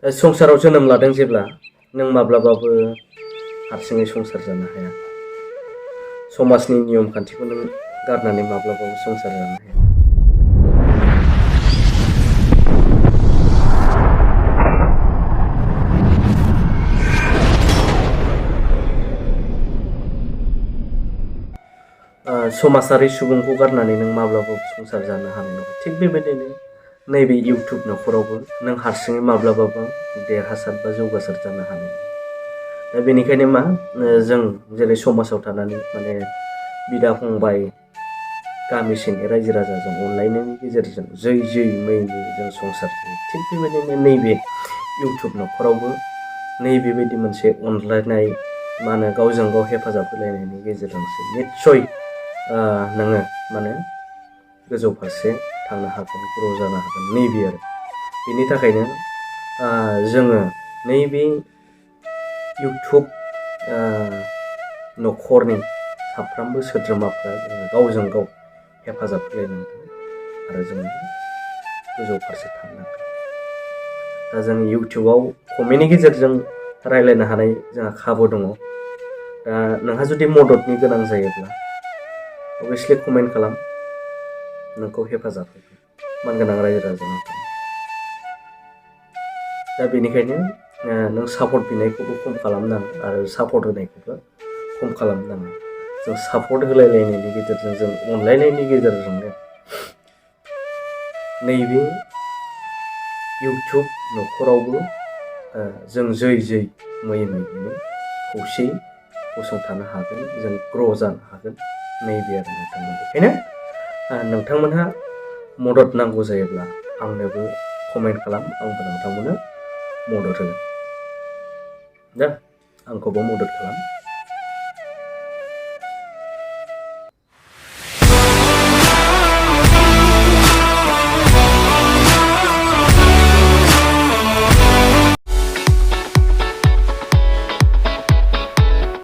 संसाराव जोनोम लादों जेब्ला नों माब्लाबाबो हारसिङै संसार जानो हाया। समाजनि नियम खान्थिखौ नों गारनानै माब्लाबाबो संसार जानो हाया। समाजारि सुबुंखौ गारनानै नों माब्लाबाबो संसार जानो हानाय नङा। थिग बेबायदिनो नैबे इउटुब न'खरावबो नों हारसिङै माब्लाबाबो देरहासार बा जौगासार जानो हानाय नङा। दा बेनिखायनो मा जों जेरै समाजाव थानानै माने बिदा फंबाय गामि सिंनि रायजो राजाजों अनलायनायनि गेजेरजों जै मैनि जों संसार जायो। थिग बेबायदिनो नैबे इउटुब न'खरावबो नैबेबायदि मोनसे अनलायनाय मा होनो गावजों गाव हेफाजाब होलायनायनि गेजेरजोंसो निस्सय नोङो माने गोजौ फारसे थांनो हागोन, ग्र' जानो हागोन नैबे आरो। बेनि थाखायनो जोङो नैबे इउटुब न'खरनि साफ्रोमबो सोद्रोमाफ्रा जोङो गावजों गाव हेफाजाब होलायनांगोन आरो जोङो गोजौ फारसे थांनांगोन। दा जों इउटुबाव कमेन्टनि गेजेरजों रायज्लायनो हानाय जोंहा खाबु दङ। दा नोंहा जुदि मददनि गोनां जायोब्ला अभियासलि कमेन्ट खालाम, नोंखौ हेफाजाब होगोन मानगोनां रायजो राजानो। दा बेनिखायनो नों सापर्ट बिनायखौबो खम खालामनाङा आरो सापर्ट होनायखौबो खम खालामनाङा। जों सापर्ट होलायलायनायनि गेजेरजों, जों अनलायनायनि गेजेरजोंनो नैबे इउटुब न'खरावबो जों जै मैनो खौसेयै गसंथानो हागोन, जों ग्र' जानो हागोन नैबे आरो नोंथांमोन। बेखायनो नोंथांमोनहा मदद नांगौ जायोब्ला आंनोबो कमेन्ट खालाम, आंबो नोंथांमोननो मदद होगोन। दा आंखौबो मदद खालाम।